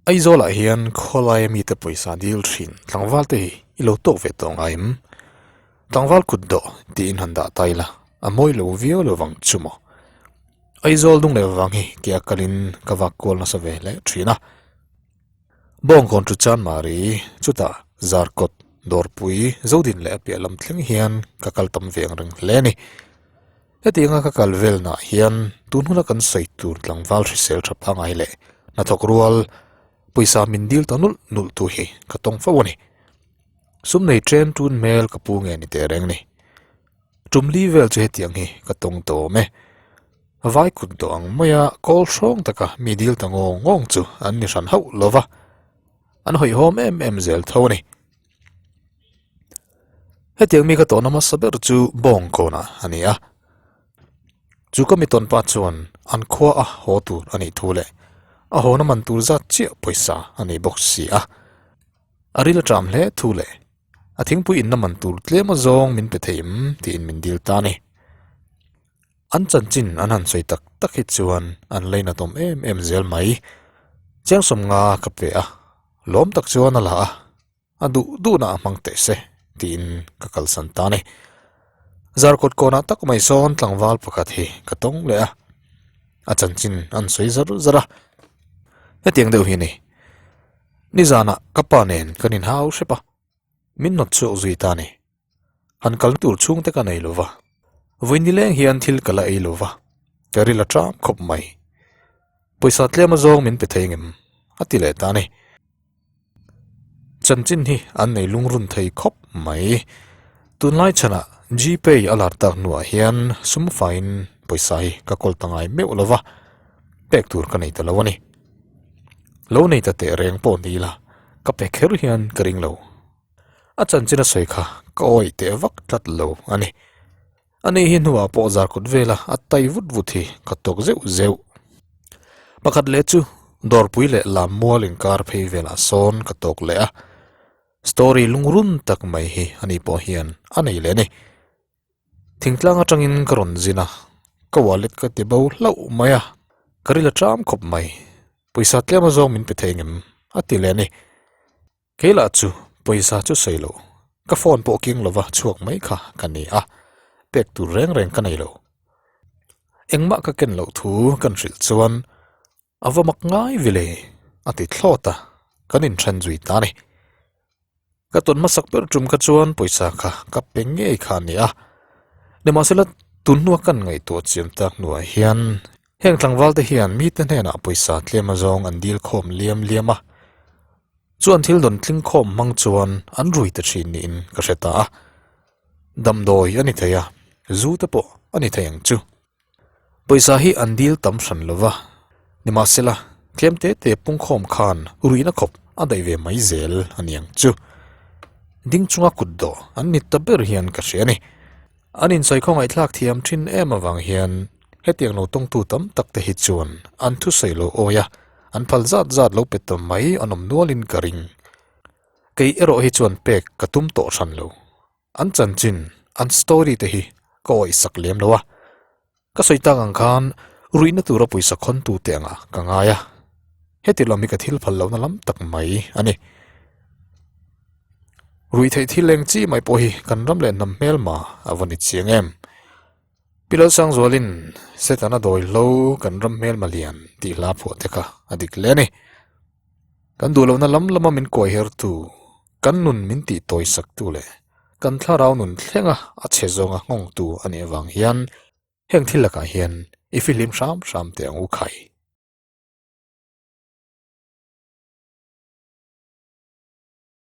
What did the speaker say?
Aizawlah hian khawlaia mite pawisa dil thin tlangval te hi i lo tawk ve tawh ngai em? Tlangval kut dawh tiin han dah ta ila a mawi lo viau lo vang chu maw? Aizawl dung leh vang hi ke a kalin ka vak kual nasa ve hle thin a. Bawngkawn chu chan mari chutah Zarkawt Dawrpui Zodin leh a piah lam thleng hian ka kal tam ve ang reng hle a ni. Hetianga ka kal velnaah hian tun huna kan sawi tur tlangval hrisel tha pangai leh hnathawk rual pawisa min dil ta nulh nulh tu hi ka tawng fo a ni. Sum nei chen tun hmel ka pu nge ni teh reng ni. Tum li vel chu hetiang hi ka tawng ta awm e. Vai kut dawh ang maia kawl hrawng taka mi dil ta ngawng ngawng chu an ni hran hauh lo va, an hawihhawm em em zel tho a ni. Hetiang mi ka tawhna hmasa ber chu Bawngkawnah a ni a. Chu ka mi tawn pa chuan an khua a haw tur a nih thu leh a hawna man tur zat chiah pawisa a nei bawk si a. A ril a ṭam hle thu leh a thingpui inna man tur tlem azawng min pe thei em tiin min dil ta a ni. An chanchin an han sawi tak tak hi chuan an lainat awm em em zel mai. Chiangsawm nga ka pe a, lawm tak chuan a la a. A duh duhna a hmang teh se tiin ka kalsan ta a ni. Zarkawt kawnah tak mai sawn tlangval pakhat hi ka tawng leh a, a chanchin an sawi zar zar a. Hetiang deuh hi a ni. Nizanah ka pa nen kan inhau hrep a, min nawt chhuak zui ta a ni. Han kalna tur chhungte ka nei lova, vawi nileng hian thil ka la ei lova, ka ril a ṭam khawp mai. Pawisa tlem azawng min pe thei ngem a ti leh ta a ni. Chanchin hi an nei lungrun thei khawp mai. Tunlai chhanah Gpay a lar tak hnuah hian sum faiin pawisa hi ka kawl ta ngai meuh lo va, pek tur ka nei ta lo a ni. Lo nei ta teh reng pawh ni ila ka pe kher hian ka ring lo. A chanchin a sawi kha ka awih teh vak tlat lo a ni. Ani hi hnuah pawh zar kut vela a tai vut vut hi ka tawk zeuh zeuh. Pakhat leh chu dawrpui leh lam mual inkar phei velah sawn ka tawk leh a, story lungrun tak mai hi ani pawh hian a nei leh a ni. Thingtlang atangin ka rawn zin a, ka wallet ka ti bo hlauh mai a, ka ril a ṭam khawp mai. Pawisa tlem azawng min pe thei ngem a ti leh a ni. Keilah chu pawisa chu sawi loh, ka phone pawh keng lova chhuak mai kha ka ni a, pek tur reng reng ka nei lo. Engmah ka ken loh thu kan hrilh chuan a va mak ngai vile a ti thlawt a, kan inthen zui ta a ni. Ka tawn hmasak ber tum kha chuan pawisa kha ka pe ngei kha a ni a, nimahsela tun hnua kan ngaihtuah chiam tak hnuah hian heng tlangval te hian mite hnenah pawisa tlem azawng an dil khawm liam liam a, Chuan thil dawn tling khawm hmang chuan an rui ta thin niin ka hre ta a. Damdawi a ni thei a, zu te pawh a ni thei ang chu. Pawisa hi an dil tam hran lo va, nimahsela tlem te te pungkhawm khan ruihna khawp a daih ve mai zel a ni ang chu. Ding chunga kut dawh an ni ta ber hian ka hria a ni. An insawi khawngaihthlak thiam thin em avang hian hetiang lo tawngtu tam tak te hi chuan an thusawi lo awi a, an phal zat zat lo pe ta mai an awm nualin ka ring. Kei erawh hi chuan pek ka tum tawh hran lo. An chanchin, an story te hi ka awihsak lem lo a. Ka sawi tak ang khan ruihna tura pawisa khawntu te angah ka ngai a, heti lam hi ka thil phal lohna lam tak mai a ni. Ruih theih thil eng chi mai pawh hi kan ram leh hnam hmelma a va ni chiang em. Pi Lalsangzualin Setana dawi hlo kan ram hmelma lian tih hla phuah te kha a dik hle a ni. Kan duh lohna lam lama min kuai hertu, kan nun min tih tawisaktu leh kan thlarau nun thlenga a chhe zawnga nghawngtu a nih avang hian heng thil lakah hian i fihlim hram hram teh ang u khai.